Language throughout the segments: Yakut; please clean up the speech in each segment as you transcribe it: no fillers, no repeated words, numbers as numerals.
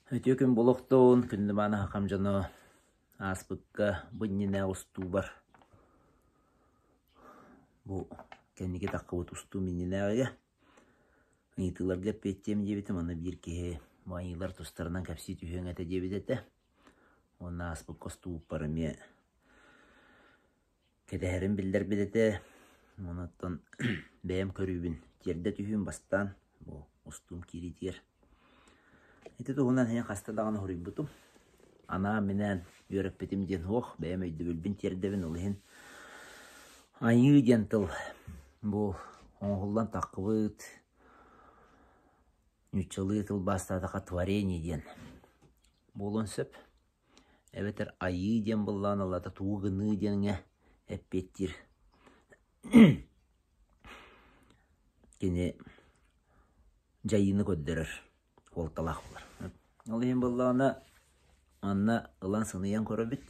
Үтүө күн буолуохтун, күндү мааны хахам дьоно ааспыкка бу иннинэ устуубар бу кэнники таххыбыт устуум иннинээҕигэ ыйытыыларга эппиэттиэм диэбитим, аны биир киһи бу айыылар тустарынан кэпсии түһүөҥ этэ диэбит этэ. Уонна ааспыкка устуубуппар эмиэ Кэтэһэрин биллэрбит этэ, онон бэйэм көрүүбүн тиэрдэ түһүүм бастаан бу устуум киириитигэр. Ити туһунан иһин хаста даҕаны суруйбутум. Анаан-минээн үөрэппитим диэн суох, бэйэм өйдөбүлбүн тиэрдэбин, ол иһин айыы диэн тыл бу оҥоһуллан таххыбыт, нууччалыы тылбаастаатахха творение диэн буолуон сөп. Эбэтэр айыы диэн буоллаҕына ылата тугу гыныы диэҥҥэ эппиэттиир. Кини дьайыыны көрдөрөр суолталаах буолар. Ол иһин буоллаҕына манна ылан сыныйан көрөбүт.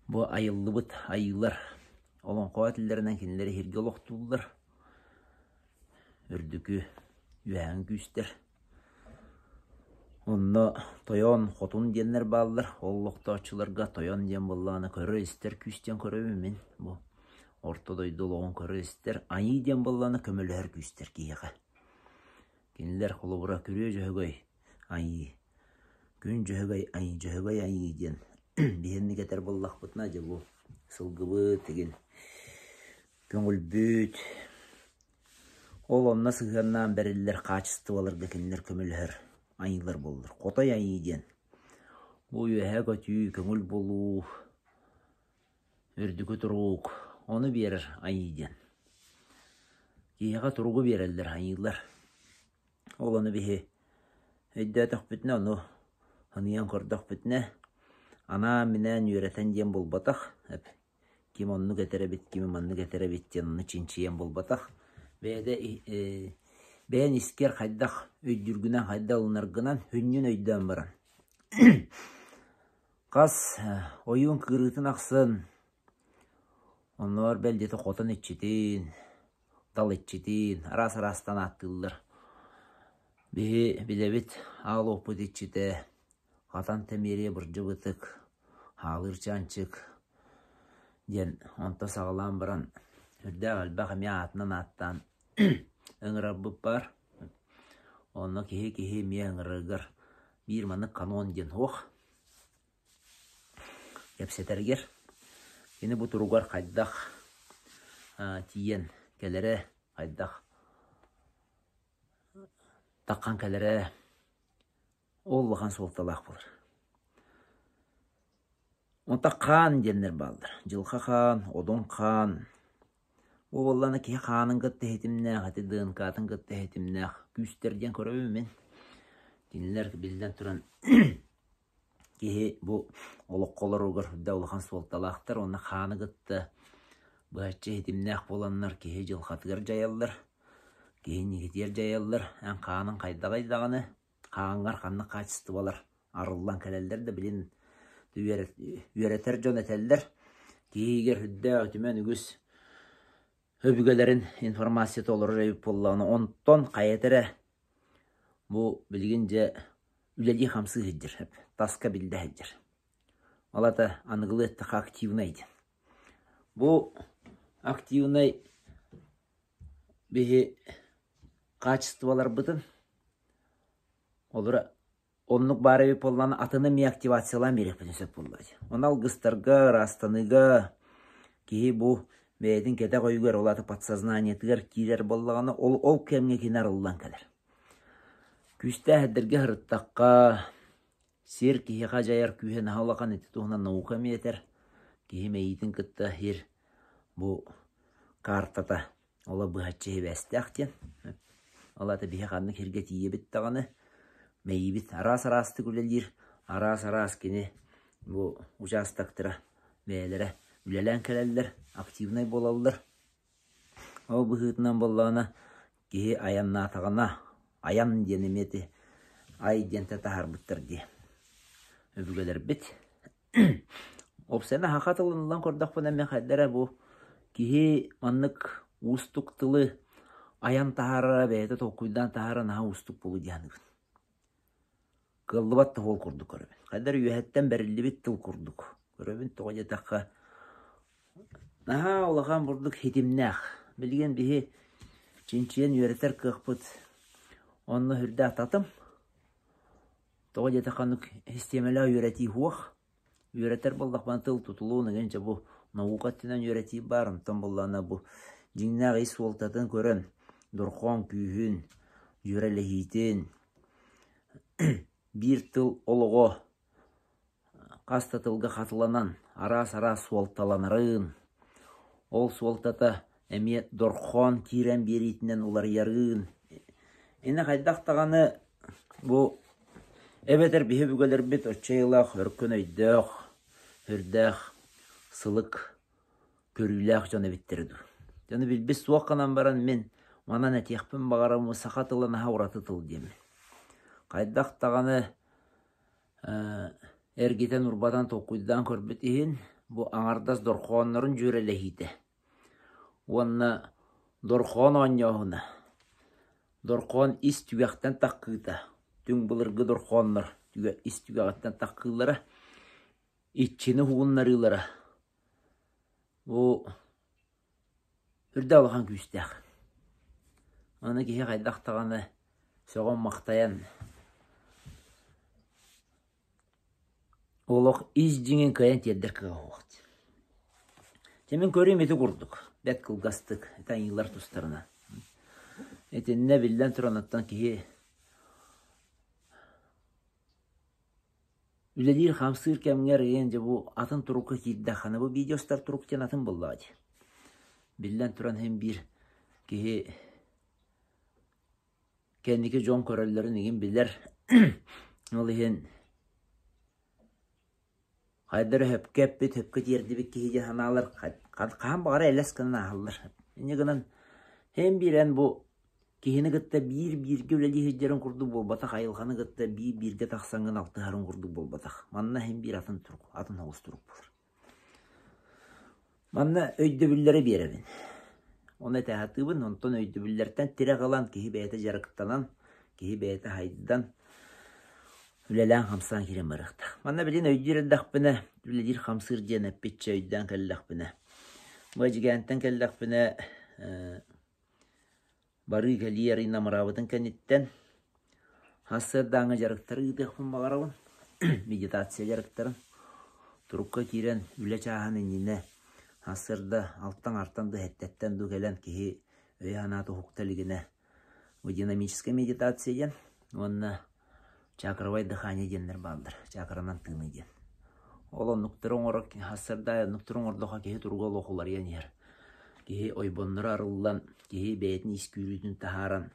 Бу айыллыбыт айыылар олоҥхо этиллэринэн кинилэри иһиргэ олохтууллар. Үрдүкү үөһээҥи күүстэр. Онно тойон, хотун диэннэр бааллар. Ол олохтооччуларга тойон диэн буоллаҕына көрөр-истэр күүс диэн көрөбүн мин. Бу орто дойду олоҕун көрөр-истэр. Айыы диэн буоллаҕына көмөлөһөр күүстэр киһиэхэ. Кинилэр холобура Күрүө Дьөһөгөй айыы, Күн Дьөһөгөй айыы, Дьөһөгөй айыы диэн биһиэнник этэр буоллахпытына дьэ бу сылгыбыт игин көҥүлбүт, Ол онно сыһыаннаан бэриллэр хаачыстыбаларга кинилэр көмөлөһөр айыылар буоллар. Хотой айыы диэн бу үөһээ көтүү, көҥүл буолуу, үрдүкү турук, ону биэрэр айыы диэн. Киһиэхэ туругу биэрэллэр айыылар. Ол ону биһи өйдөөтөхпүтүнэ, ону аныйан көрдөхпүтүнэ, анаан-минээн үөрэтэн диэн буолбатах, Ким оннук этэр эбит, ким маннык этэр эбит диэн ону чинчийэн буолбатах. Бэйэтэ бэйэн искэр хайдах өйдүүргүнэн, хайдах ылынаргынан хүнньүн өйдөөн баран. Хас ойуун кыырыытын ахсын онноор бэл диэтэ хотон иччитин, тал иччитин араас-араастан ааттыыллар. Биһи билэбит аал уоппут иччитэ Хатан Тэмиэрийэ бырдьыбытык, хаалыыр чаанчык диэн онто саҕалаан баран үрдээх элбэх эмиэ аатынан ааттаан ыҥырарбыт баар. Онно киһи-киһи эмиэ ыҥырарыгар биир маннык канон диэн суох. Кэпсэтэригэр кини бу туругар хайдах тиийэн кэлэрэ, хайдах таххан кэлэрэ Ол улахан суолталаах буолар. Онтон хаан диэннэр бааллар. Дьылҕа хаан, одун хаан. Бу буоллаҕына киһи хаанын кытта ситимнээх, ити ДНК-тын кытта ситимнээх күүстэр диэн көрөбүн мин. Кинилэр биллэн туран киһи бу олоххо олоругар да улахан суолталаахтар уонна хааны кытта быһаччы ситимнээх буоланнар киһи дьылҕатыгар дьайаллар, киһи инникитигэр дьайаллар. Эн хааныҥ хайдаҕый даҕаны хааҥҥар ханнык хаачыстыбалар арыллан кэлэллэр да билин үөрэтэр дьон этэллэр киһигэр үрдээх үтүмэн үгүс өбүгэлэрин информацията олорор эбит буоллаҕына онтон хайата эрэ бу билигин дьэ үлэлии-хамсыы сылдьар таска биллэ сылдьар ол аата аныгылыы эттэххэ активнай диэн бу активнай биһи хаачыстыбаларбытын олоро оннук баар эбит буоллаҕына атыны эмиэ активациялаан биэриэхпитин сөп буолла дии. Ону алгыстарга, ыраастаныыга киһи бу бэйэтин кэтэх өйүгэр, ол аата подсознаниетыгар киирэр буоллаҕына, ол ол кэмҥэ кини арыллан кэлэр. Күүстээх эрдэргэ сырыттахха, сир киһиэхэ дьайар күүһэ наһаа улахан ити туһунан наука эмиэ этэр. Киһи мэйиитин кытта сир бу картата Оло быһаччы сибээстээх диэн. Ол аата биһи ханнык сиргэ тиийэбит даҕаны, мэйиибит араас-араастык үлэлиир, араас-араас кини бу участоктара бэйэлэрэ үлэлээн кэлэллэр, активнай буолаллар. Ол быһыытынан буоллаҕына киһи айаннаатаҕына, айан диэн эмиэ ити ай диэнтэн таһаарбыттар дии өбүгэлэрбит. Уопсайынан саха тылын ылан көрдөхпүнэ эмиэ хайда эрэ бу киһи маннык уустук тылы айан таһаарара, бэйэтэ толкуйдаан таһаарара наһаа уустук буолуо дии саныыбын. Кыаллыбат да суол курдук көрөбүн. Хайдах эрэ үөһэттэн бэриллибит тыл курдук көрөбүн. Тоҕо диэтэххэ, наһаа улахан бурдук хитимнээх. Билигин биһи чинчийэн үөрэтэр кыахпыт онно сүрдээх татым. Тоҕо диэтэххэ, оннук систиэмэлээх үөрэтии суох. Үөрэтэр буоллахпына тыл тутулуун игин дьэ бу наука өттүнэн үөрэтии баар, онтон буоллаҕына бу дьиҥнээх ис суолтатын көрөн, дорҕоон күүһүн, дьүөрэлэһиитин, биир тыл олоҕо хас да тылга хатыланан араас-араас суолталанарын, ол суолтата эмиэ дорҕоон киирэн биэриитинэн уларыйарын, ини хайдах даҕаны бу Эбэтэр биһи өбүгэлэрбит оччо айылаах өркөн өйдөөх, сүрдээх сылык көрүүлээх дьон эбиттэрэ дуу. Дьону билбит суох гынан баран мин манан этиэхпин баҕарабын саха тыла наһаа ураты тыл диэммин. Хайдах даҕаны эргитэн-урбатан толкуйдаан көрбүт иһин бу аҥардас дорҕооннорун дьүөрэлэһиитэ уонна дорҕоон оонньооһуна Дорҕоон ис түгэхтэн таххыыта, түҥ былыргы дорҕооннор ис түгэҕиттэн таххыыллара, иччини уһугуннарыылара бу үрдэ улахан күүстээх. Аны киһи хайдах даҕаны сөҕөн-махтайан Олох ис дьиҥин кыайан тиэрдэр кыаҕа суох дии. Дьэ мин көрүүм ити курдук, бэрт кылгастык ити айыылар тустарынан. Итиннэ биллэн туран оттон киһи үлэлиир-хамсыыр кэмҥэр ыйан дьэ бу атын турукка киирдэххинэ бу видеостар турук диэн атын буоллаҕа дии. Биллэн туран иһин биир киһи Кэнники дьон көрөллөрүн игин билэр. Ол иһин хайда эрэ сөпкө эппит, сөпкө тиэрдибит киһи диэн санаалар хаһан баҕарар элэс гынан ааһаллар. Инньэ гынан һин биир эн бу киһини кытта биир-бииргэ үлэлии сылдьарын курдук буолбатах, айылҕаны кытта биир-бииргэ тахсаҥҥын алтыһарын курдук буолбатах. Манна һин биир атын турук, атын оҕус турук буолар. Манна өйдөбүллэри биэрэбин. Ону этэ сатыыбын, онтон өйдөбүллэртэн тирэх ылан киһи бэйэтэ дьарыктанан, киһи бэйэтэ сайдан, үлэлээн-хамсаан киирэн барыахтаах. Манна билигин өйдүүр эрдэхпинэ, үлэлиир-хамсыыр диэн эппитчэ өйдөөн кэллэхпинэ, бу Эдьигээнтэн кэллэхпинэ Барыы-кэлии арыый намыраабытын кэнниттэн сарсыардааҥҥы дьарыктары ыытыахпын баҕарабын, медитация дьарыктарын. Турукка киирэн үлэ чааһын иннинэ сарсыарда алтан-артан дуу, сэттэттэн дуу кэлэн киһи өйө-санаата уһукта илигинэ бу динамическая медитация диэн уонна чакровое дыхание диэннэр бааллар, чакранан тыыныы диэн. Ол оннуктары оҥорор сарсыарда оннуктары оҥордоххо киһи туруга олох уларыйан иһэр. Киһи ойбонноро арыллан, киһи бэйэтин ис күүрүүтүн таһааран,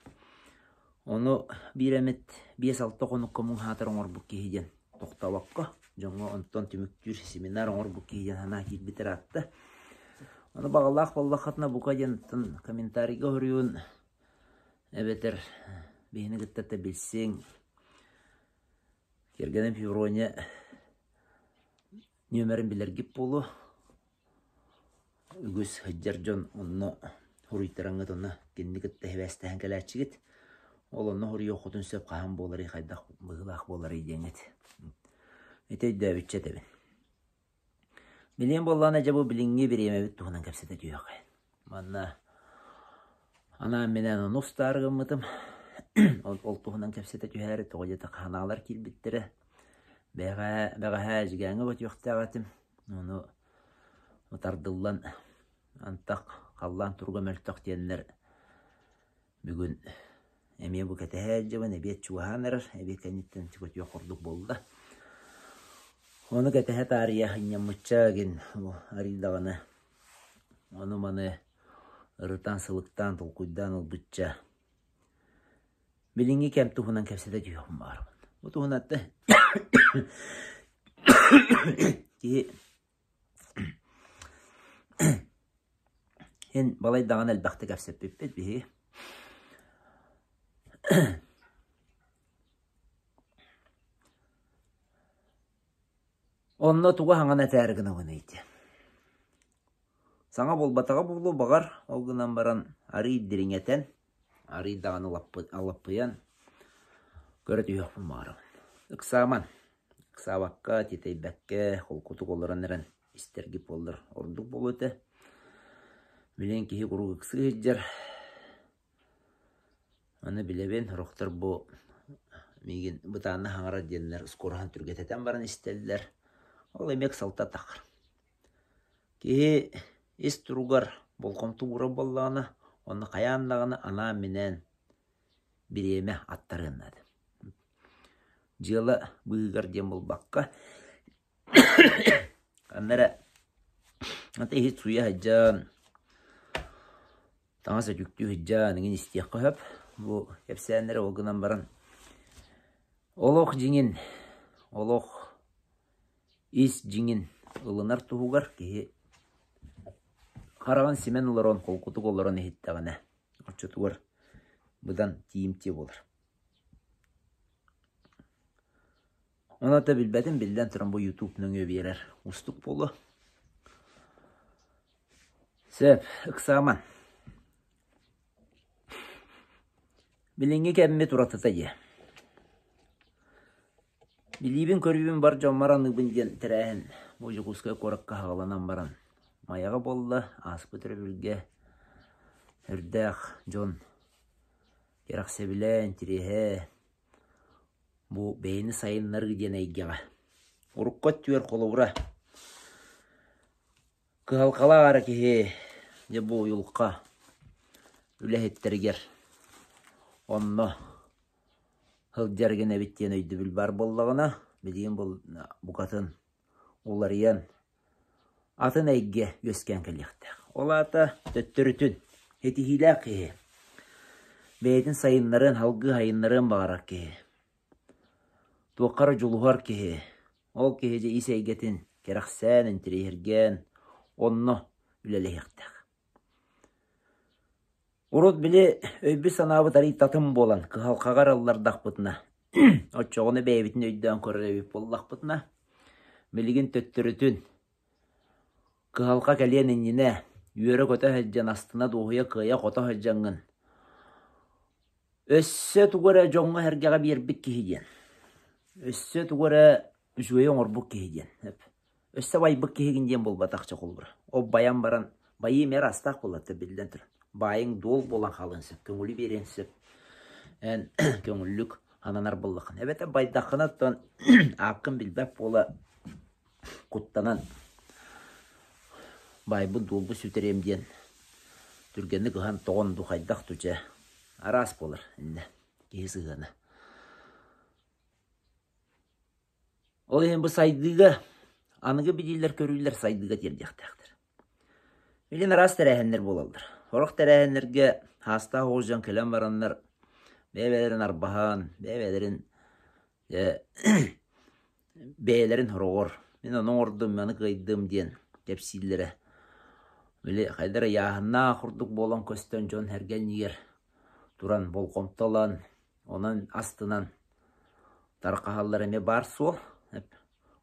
ону биир эмит 5-6 хонукка муҥ хаатар оҥорбут киһи диэн тохтообокко, дьоҥҥо онтон түмүктүүр семинар оҥорбут киһи диэн санаа киирбит ыраатта. Ону баҕалаах буоллаххытына бука диэн комментарийга суруйун эбэтэр биһини кытта да билсиҥ. Кэргэним Феврония нүөмэрин билэргит буолуо. Үгүс сылдьар дьон онно суруйтараҥҥыт онно кинини кытта сибээстэһэн кэлээччигит. Ол онно суруйуоххутун сөп хаһан буоларый, хайдах быһыылаах буоларый диэҥҥит. Ити өйдөөбүччэ этэбин. Билиэн буоллаҕына дьэ бу билиҥҥи бириэмэбит туһунан кэпсэтэ түһүөххэ. Манна анаан-минээн ону устаары гыммытым. Ол, ол туһунан кэпсэтэ түһээри тоҕо диэтэххэ санаалар киирбиттэрэ. Бэҕэһээ, бэҕэһээ Эдьигээҥҥэ көтүөхтээх этим. Ону тардыллан антах халлаан туруга мөлтөх диэннэр Бүгүн эмиэ бу кэтэһэ сылдьабын, эбиэт чугаһаан эрэр, эбиэт кэнниттэн көтүөх курдук буолла. Ону кэтэһэ таарыйа ынньаммычча гин арый даҕаны ону-маны ырытан, сылыктаан, толкуйдаан ылбычча билиҥҥи кэм туһунан кэпсэтэ түһүөхпүн баҕарабын. Бу туһунан киһи Эн балай даҕаны элбэхтик кэпсэппиппит биһиги. Онно тугу хаҥан этээри гынабыный диэн. Саҥа буолбатаҕа буолуо баҕар, ол гынан баран арыый дириҥэтэн, арыый даҕаны алаппыйан көрө түһүөхпүн баҕарабын. Ыксааман, ыксаабакка, тиэтэйбэккэ, холкутук олорон эрэн истэргит буоллар ордук буолуо этэ. Билигин киһи куруук ыксыы сылдьар. Аны билэбин, сорохтор бу миигин бытаанна хаҥарар диэннэр скороһын түргэтэтэн баран истэллэр. Ол эмиэ ыксалта таххар. Киһи ис туругар болҕомто уурар буоллаҕына, онно хайаан даҕаны анаан-минээн бириэмэ аттарыан наада. Дьыала быыһыгар диэн буолбакка, ханна эрэ иһит сууйа сылдьан, таҥас өтүктүү сылдьан эҥин истиэххэ сөп. Бу кэпсээннэри ол гынан баран олох дьиҥин, олох ис дьиҥин ылынар туһугар киһи хараҕын симэн олорон, холкутук олорон иһиттэҕинэ, оччотугар быдан тиийимтиэ буолар. Ону да билбэтим, биллэн туран бу YouTube нөҥүө биэрэр уустук буолуо. Сөп, ыксааман. Билиҥҥи кэммит уратыта диэ. Билиибин-көрүүбүн бар дьоммор аныыбын диэн тэрээһин бу Дьокуускай куоракка хаҕаланан баран Майаҕа буолла, ааспыт өрөбүлгэ үрдээх дьон кэрэхсэбилэ, интириэһэ бу бэйэни сайыннарыы диэн эйгэҕэ. Урукку өттүгэр холобура кыһалҕалаах эрэ киһи дьэ бу уйулҕа үлэһиттэригэр онно сылдьар гин эбит диэн өйдөбүл баар буоллаҕына, билигин букатын уларыйан атын эйгэ үөскээн кэлиэхтээх. Ол аата төттөрүтүн ситиһиилээх киһи бэйэтин сайыннарыан, салгыы сайыннарыан баҕарар киһи, туохха эрэ дьулуһар киһи, ол киһи дьэ ис эйгэтин кэрэхсээн, интэриэһиргээн онно үлэлэһиэхтээх. Урут били өйбүт-санаабыт арыый татым буолан, кыһалҕаҕа эрэ ыллардахпытына, оччоҕуна бэйэбитин өйдөөн көрөр эбит буоллахпытына, билигин төттөрүтүн кыһалҕа кэлиэн иннинэ үөрэ-көтө сылдьан, астына-дуоһуйа кыайа-хото сылдьаҥҥын, өссө тугу эрэ дьоҥҥо-сэргэҕэ биэрбит киһи диэн, өссө тугу эрэ үчүгэйи оҥорбут киһи диэн Өссө байбыт киһигин диэн буолбатах чэ холобура. Ол байан баран, байыы эмиэ араастаах буолар биллэн турар. Баайыҥ дуол буолан хаалыан сөп, көҥүлү биэриэн сөп. Эн көҥүллүк ананар буоллаххына. Эбэтэр байдаххына оттон ааккын билбэт буола куттанан баайбын дуолбун сүтэриэм диэн түргэнник ыһан тоҕон ду хайдах дуу чэ араас буолар иннэ киһи сыһыана. Ол иһин бу сайдыыга аныгы билиилэр-көрүүлэр сайдыыга тиэрдиэхтээхтэр. Билигин араас тэрээһиннэр буолаллар. Сорох тэрээһиннэргэ саастаах оҕус дьон кэлэн бараннар бэйэ-бэйэлэрин арбаһан, бэйэ-бэйэлэрин бэйэлэрин сороҕор мин ону оҥордум, маны кыайдым диэн кэпсииллэрэ. Били хайдах эрэ ыйааһыннаах курдук буолан көстөн дьон сэргэнньигэр туран болҕомто ылан, онон астынан тарҕаһаллар эмиэ баар суол.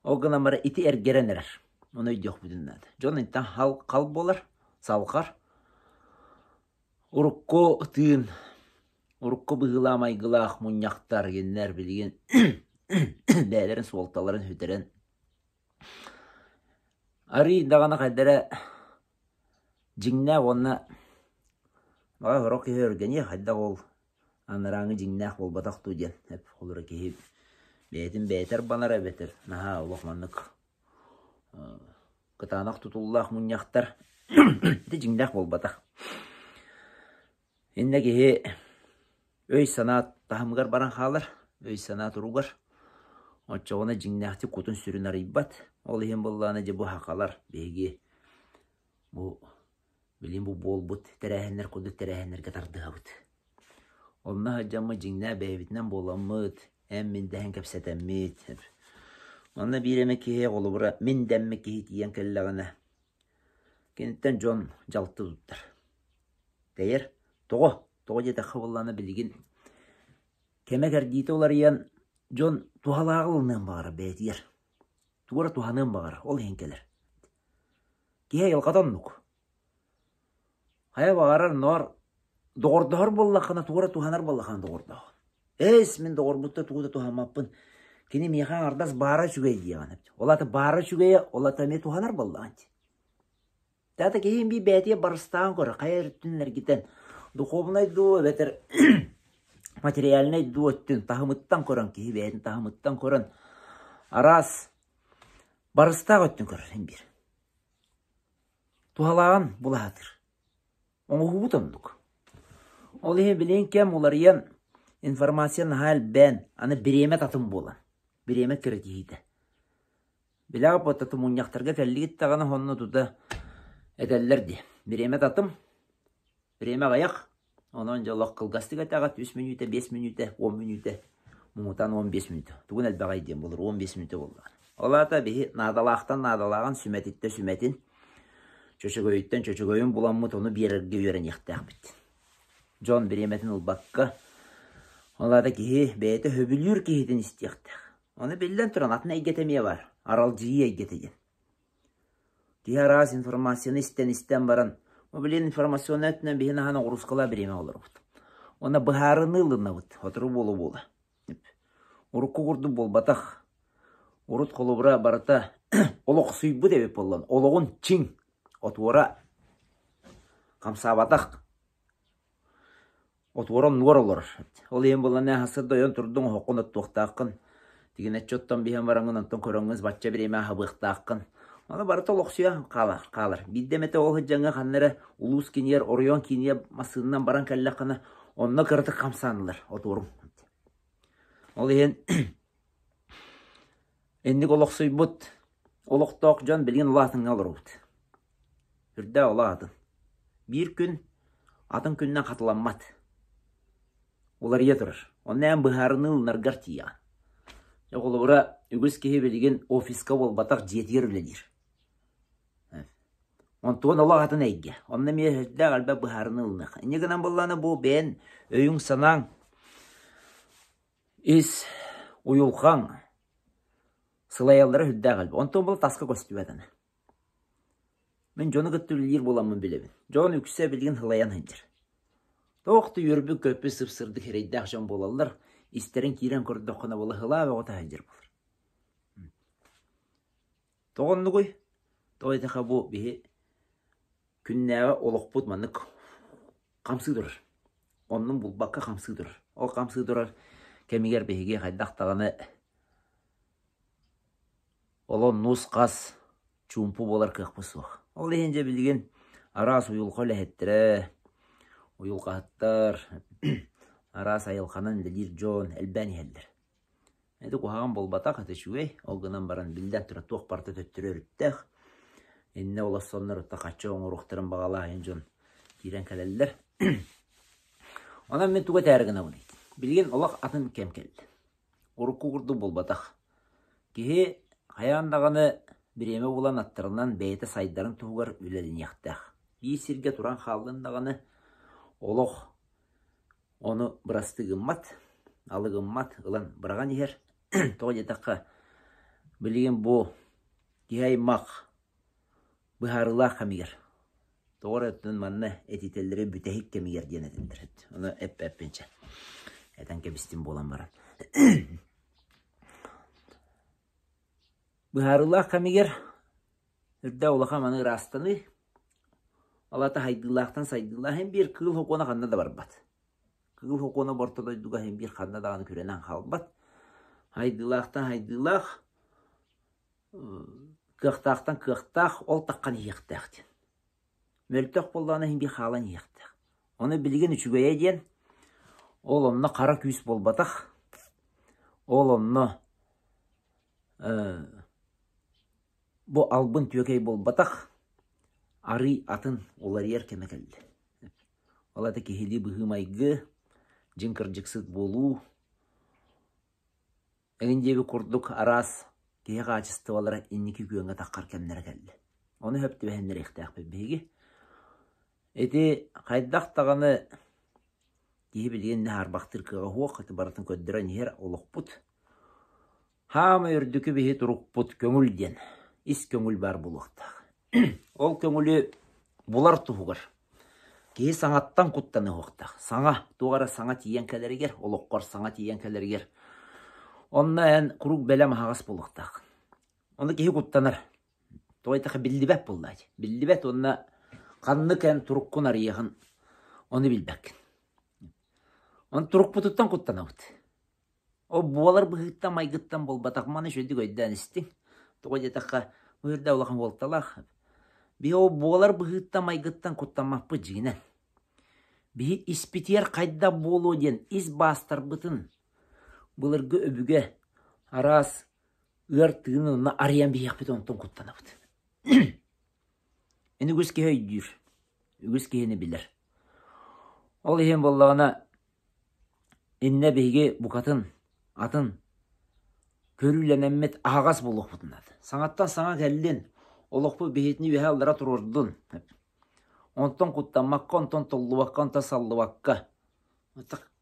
Ол гынан баран ити эргэрэн эрэр. Ону өйдүөхпүтүн наада. Дьон интэн хал буолар, салҕар. Урукку тыын, урукку быһыылаах майгылаах мунньахтар кинилэр билигин бэйэлэрин суолталарын сүтэрэн арыый даҕаны хайда эрэ дьиҥнээх уонна баҕар сорох киһи өргөниэ хайдах ол анарааҥҥы дьиҥнээх буолбатах дуу диэн холобура киһи бэйэтин бэйэтэ арбанар эбэтэр наһаа олох маннык кытаанах тутуллаах мунньахтар ити дьиҥнээх буолбатах. Иннэ киһи өй-санаа таһымыгар баран хаалар, өй-санаа туругар. Оччоҕуна дьиҥнээхтик кутун-сүрүн арыйбат. Ол иһин буоллаҕына дьэ бу сахалар биһиги бу билигин бу буолбут тэрээһиннэр курдук тэрээһиннэргэ тардыһабыт. Онно сылдьаммыт дьиҥнээх бэйэбитинэн буоламмыт, эн-мин дэһэн кэпсэтэммит. Онно биир эмэ киһи холобура мин дэммит киһи тиийэн кэллэҕинэ, киниттэн дьон дьалты туттар. Тэйэр. Тоҕо? Тоҕо диэтэххэ буоллаҕына билигин кэмэ-кэрдиитэ уларыйан дьон туһалааҕы ылыныан баҕарар бэйэтигэр. Тугу эрэ туһаныан баҕарар, ол иһин кэлэр. Киһи айылҕата оннук. Хайа баҕарар ноор доҕордоһор буоллаххына, тугу эрэ туһанар буоллаххына доҕордоһоҕун. Эс, мин доҕорбуттан тугу да туһаммаппын. Кини миэхэ аҥардас баара үчүгэй диэҕин эбит. Ол аата баара үчүгэйэ, ол аата эмиэ туһанар буоллаҕын дии. Таата киһи биир бэйэтигэр барыстаан көрөр, хайа өрүттүн эргитэн, духуобунай дуу эбэтэр материальнай дуу өттүн таһымыттан көрөн, киһи бэйэтин таһымыттан көрөн араас барыстаах өттүн көрөр син биир. Туһалааҕын булаһатыр. Оҥоһуубут оннук. Ол иһин билигин кэм уларыйан, информация наһаа элбээн, аны бириэмэ татым буолан, бириэмэ кирэтиһиитэ. Билэҕит буоттатым мунньахтарга кэллигит даҕаны онно тута этэллэр дии. Бириэмэ татым, бириэмэ аҕыйах, онон дьэ олох кылгастык этэҕит, үс мүнүүтэ, биэс мүнүүтэ, уон мүнүүтэ, муҥутаан 15 мүнүүтэ. Тугун элбэҕэй диэн буолар, 15 мүнүүтэ буоллаҕына. Ол аата биһи наадалаахтан наадалааҕын, сүмэтиттэн сүмэтин, чөчөгөйүттэн чөчөгөйүн буламмыт ону биэрэргэ үөрэниэхтээхпит. Дьон бириэмэтин ылбакка, ол аата киһи бэйэтэ сөбүлүүр киһитин истиэхтээх. Ону биллэн туран, атын эйгэтэ эмиэ баар, аралдьыйыы эйгэтэ диэн. Киһи араас информацияны истэн-истэн баран, бу билигин информационнай өттүнэн биһи наһаа ноҕуруускалаах бириэмэ олоробут. Уонна быһаарыныы ылынабыт, сотору буола-буола. Урукку курдук буолбатах. Урут холобура барыта олохсуйбут эбит буоллан, олоҕун чиҥ, отуора хамсаабатах Отуора оннугар олорор. Ол иһин буоллаҕына сарсыарда ойон турдуҥ, оһоххун оттуохтааххын, тигинэччи оттон биһэн бараҥҥын, онтон көрөҥҥүн бачча бириэмэ аһабыахтааххын. Ону барыта олохсуйа хаалар, хаалар. Биирдэ эмэтэ ол сылдьаҥҥа ханна эрэ улуус киинигэр, оройуон киинигэр массыынанан баран кэллэххинэ, онно кыратык хамсаанылар отуоруҥ. Ол иһин инник олохсуйбут олохтоох дьон билигин улаатыҥҥа олоробут. Үрдээх олох атын. Биир күн атын күннэн хатыламмат. Уларыйа турар. Онно эн быһаарыныы ылынаргар тиийэҕин. Дьэ, холобура, үгүс киһи билигин офиска буолбатах дьиэтигэр үлэлиир. Онтуон олох атын эйгэ. Онно эмиэ сүрдээх элбэх быһаарыныы ылыныах. Инньэ гынан буоллаҕына бу бэйэн өйүҥ-санааҥ, ис уйулҕаҥ сылайаллара сүрдээх элбэх. Онтон бұл таска көстүбэт аны. Мин дьону кытта үлэлиир буоламмын билэбин. Дьон үксэ билигин сылайан сылдьар. Туох да үөрбүт-көппүт сып-сырдык эрэйдээх дьон буолаллар, истэрин киирэн көрдөххүнэ буола сылаа бөҕөтө сылдьар буолар. Тоҕо оннугуй? Тоҕо диэтэххэ бу биһи күннээҕи олохпут маннык хамсыы турар. Оннун булбакка хамсыы турар. Ол хамсыы турар кэмигэр биһиги хайдах даҕаны Олон нус-хас, чуумпу буолар кыахпыт суох. Ол иһин дьэ билигин араас уйулҕа үлэһиттэрэ, уйулҕаһыттар, араас айылҕанан үлэлиир дьон элбээн иһэллэр. Ити куһаҕан буолбатах, ити үчүгэй. Ол гынан баран, биллэн турар, туох барыта төттөрү өрүттээх. Иннэ олорсоннор хаччы оҥоруохтарын баҕалаах иһин дьон киирэн кэлэллэр. Онон мин тугу этээри гынабыный? Билигин олох атын кэм кэллэ. Урукку курдук буолбатах. Киһи хайаан даҕаны бириэмэ булан аттарынан бэйэтэ сайдарын туһугар үлэлэниэхтээх. Биир сиргэ туран хааллын даҕаны олох ону бырастыы гыммат, алы гыммат, ылан быраҕан иһэр. Тоҕо диэтэххэ, билигин бу киһи аймах быһаарыылаах кэмигэр тоҕо эрэ өттүн манна этитэллэрэ бүтэһик кэмигэр диэн этэллэр. Ону эппэппин чэ. Этэн кэбистим буолан баран. Быһаарыылаах кэмигэр үрдэ улахан маны ыраастаныы, ол аата сайдыылаахтан сайдыылаах иһин биир кыыл сокуона ханна да барбат. Кыыл сокуона орто дойдуга иһин биир ханна даҕаны күрэнэн хаалбат. Сайдыылаахтан сайдыылаах, кыахтаахтан кыахтаах ол таххан иһиэхтээх диэн. Мөлтөх буоллаҕына иһин биир хаалан иһиэхтээх. Ону билигин үчүгэйэ диэн ол онно хара күүс буолбатах. Ол онно бу албын түөкэй буолбатах, арыый атын уларыйар кэмэ кэллэ. Ол аата киһилии быһыы-майгы, дьиҥ кырдьыксыт буолуу, Эҥин диэбит курдук араас киһи хаачыстыбалара инники күөҥҥэ таххар кэмнэрэ кэллэ. Ону сөп түбэһиннэриэхтээхпит биһиги. Ити хайдах даҕаны киһи билигин хаарбахтыыр кыаҕа суох, ити барытын көрдөрөн иһэр олохпут. Хаамай үрдүкү биһи турукпут көҥүл диэн, ис көҥүл баар буолуохтаах. Ол көҥүлү булар туһугар киһи саҥаттан куттаныһыахтаах. Саҥа, туох эрэ саҥа тиийэн кэлэригэр, олоххор саҥа тиийэн кэлэригэр. Онно эн куруук бэлэм аһаҕас буолуохтааххын. Ону киһи куттанар. Тоҕо диэтэххэ биллибэт буоллаа дии. Биллибэт уонна ханнык эн туруккун арыйыаҕын ону билбэккин. Ону турукпутуттан куттанабыт. Ол буолар быһыыттан майгыттан буолбатах маны үчүгэйдик өйдөөн истиҥ. Тоҕо диэтэххэ, бу үрдэ улахан уолталаах. Биһи ол буолар быһыыттан майгыттан куттаммаппыт дьиҥинэн. Биһи испитигэр хайдах буолуо диэн ис баастарбытын былыргы өбүгэ араас ыар тыынын онно арыйан биһиэхпит онтон куттанабыт. Ини үгүс киһи өйдүүр, үгүс киһини билэр. Ол иһин буоллаҕына Иннэ биһиги букатын атын көрүүлэнэммит аһаҕас буолуохпутун наада. Саҥаттан саҥа кэллин, олохпут биһитини үөһэ аллара туруордун. Онтон куттаммакка, онтон толлубакка, онтон саллыбакка.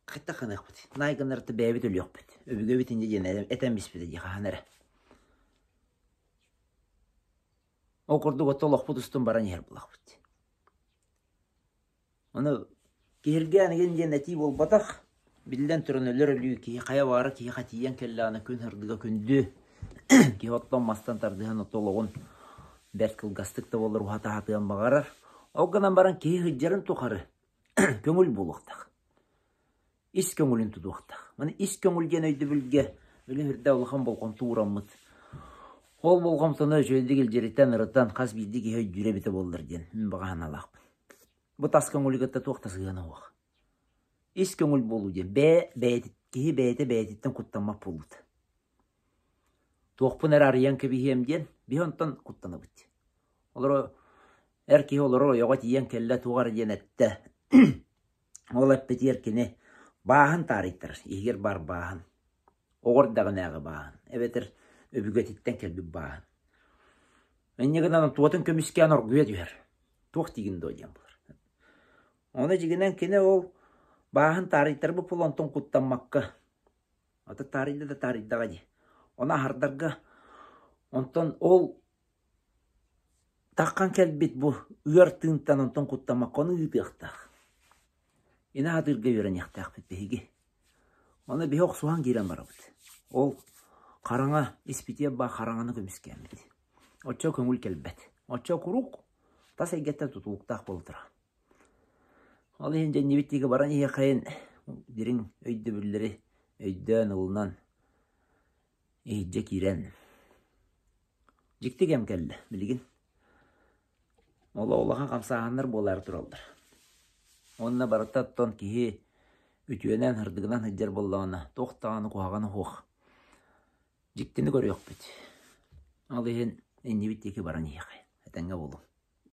Хайдах гыныахпыт? Наай гыннарыта бэйэбит өлүөхпүт. Өбүгэбит инньэ диэн этэн биспитэ дии хаһан эрэ. Ол курдук отто олохпут устун баран иһэр буолахпыт. Ону киһиргээн игин диэн этии буолбатах. Биллэн туран өлөр өлүү киһи хайа баҕара киһиэхэ тиийэн кэллэҕинэ күн сырдыга күндү. Киһи оттон-мастан тардыһан ото олоҕун бэрт кылгастык да буоллар уһата сатыан баҕарар. Ол гынан баран киһи сылдьарын тухары көҥүл буолуохтаах. Ис көҥүлүн тутуохтаах. Маны ис көҥүл диэн өйдөбүлгэ билим үрдэ улахан болҕомто уураммыт. Ол болҕомтону үчүгэйдик илдьиритэн, ырытан хас биирдии киһи өйдүүрэ эбитэ буоллар диэн мин баҕа санаалаахпын. Бу тас көҥүлү кытта туох да сыһыана суох. Ис көҥүл буолуу диэн бэйэ бэйэти киһи бэйэтэ бэйэтиттэн куттаммат буолбут. Туохпун эрэ арыйан кэбиһиэм диэн биһи онтон куттанабыт. Олору эр киһи олорор ойоҕо тиийэн кэллэ туох эрэ диэн эттэ. Ол эппитигэр кини бааһын таарыйтарар, иһигэр баар бааһын, оҕо эрдэҕинээҕи бааһын, эбэтэр өбүгэтиттэн кэлбит бааһын. Инньэ гынан туотун көмүскээн оргуйа түһэр. Туох диигин дуо диэн буолар. Ону дьиҥинэн кини ол бааһын таарыйтарбыт буолан онтон куттаммакка, ата таарыйда да таарыйдаҕа дии. Ону аһардарга онтон ол Таххан кэлбит бу ыар тыынтан онтон куттаммакка ону ыытыахтаах. Ини аһатыырга үөрэниэхтээхпит биһиги. Ону биһи охсуһан киирэн барабыт. Ол хараҥа испитиэ баа хараҥаны көмүскээммит. Оччо көҥүл кэлбэт. Оччо куруук тас эйгэттэн тутулуктаах буола турар. Ол иһин дьэннибит диэки баран иһиэххэйин дириҥ өйдөбүллэри өйдөөн ылынан иһирдьэ киирэн Дьикти кэм кэллэ билигин. Ол улахан хамсааһыннар буолаары тураллар. Уонна барыта оттон киһи үтүөнэн, сырдыгынан сылдьар буоллаҕына, туох даҕаны куһаҕана суох. Дьиктини көрүөхпүт. Ол иһин иннибит диэки баран иһиэххэ. Этэҥҥэ буолуҥ.